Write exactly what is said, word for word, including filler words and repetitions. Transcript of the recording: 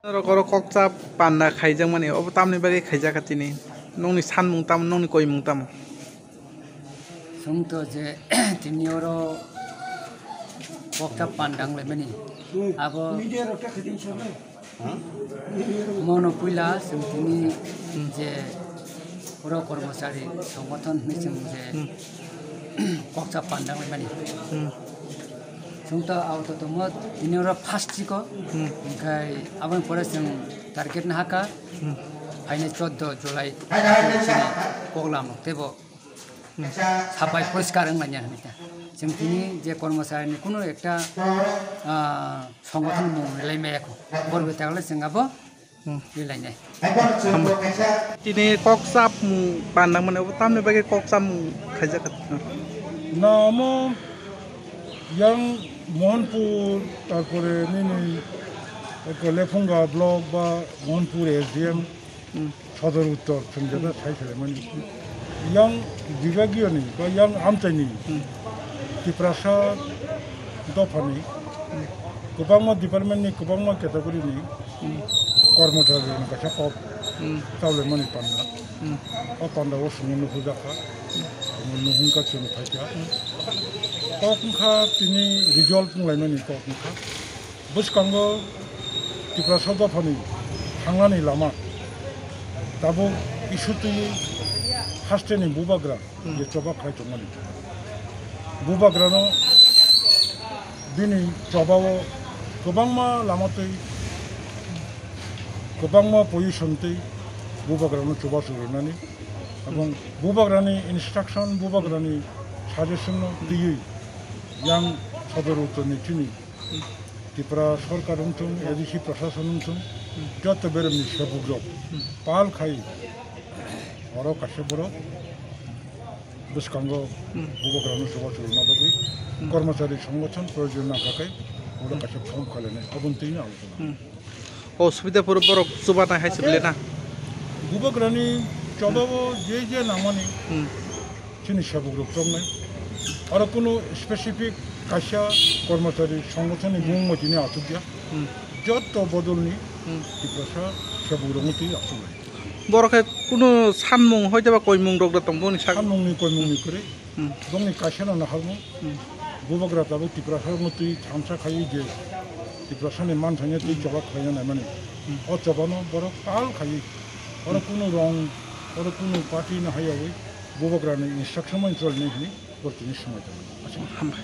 Norok oro kokcha panda khaijakmani, obo tamni bagwi khaijakha tini? Nokni sanmung tamo, nokni koimung tamo? Chwngto je tini oro kokcha panda wnglaimani, abo mono puila chwng tini je oro kormochari songothon hinwi chwng je kokcha panda wnglaimani. Hmm. Chwngto auto tongmo tini oro first chiko, hmm, hwnkhe aboni pore chwng target nahakha, hmm, phainai choddo July chini koklam teibo, hmm, sapai poriskar wnglainai hinwi ta. Chwng tini je kormocharini kunu ekta, ah, songothon mung rilai maya kho. Borok bai tagle chwng abo Hmm. Relainai. Tini kok chapmung pandang mani, obo tamni bagwi kok chapmung khaijak kha? Na omo yang Mohanpur, tarpore nini eko Lephunga block ba Mohanpur S D M, Hmm. Sodor Uttor, chwng jeta Hmm. sai selaimani. Yang bibagiyoni ba yang amchaini Hmm. Tiprasa dophani Hmm. kwbangma department ni, kwbangma category ni Hmm. kormochari rok kaisa kok Hmm. chaulaimani panda. Hmm. O panda o chwngno nuhurjakha. Chwngno nuhungkha, chwng phaikha. Kok wngkha tini result wnglaimani kok wngkha. Bwskango Tiprasa dophani thangnani lama tabuk issue twiwi hasteni bubagra Hmm. je choba khlai tongmani. Bubagrano bini chobao kwbangma lama twi, kwbangma position twi bubagrano chubachu rwnani. Ebong bubagrani instruction, bubagrani suggestion no twiwi yang Sodor Uttor ni chini Tripura Sorkar wngthung, A D C Prashasan wngthung, joto beremni sebukrok pal khai oro kaisa borok bwskango bubagrano chubachu rwna bagwi kormochari songothon proyojon nangkha khe oro kaisa form khwlainai, aboni twi no ang. Hmm. O subida phuru borok chubanai hai se bile na? Bubagrani chobao je je nangmani Hmm. chini sebukrok choknai. Aro kunu specific kaisa kormochari songothonni Hmm. mung tini achukya. Hmm. Joto bodolni Hmm. Tiprasa sebukrokno twi achuknai. Borok khe kunu sanmung hoiteba koimung rok da tong boni sak? Sanmungni koimungni kwrwi. Hmm. Bongni kaisano naharmung. Hmm. Bubagra tabuk Tiprasarokno twi thansa khaiwi je Tiprasani manthanya twi choba khlaina naimani. Hmm. O chobano borok tal khaiwi. Oro Hmm. kunu rong, oro kunu party no haiyawi Bubagrani instruction mani choli nai hwnwi borok tini swmai tongo. Hambai.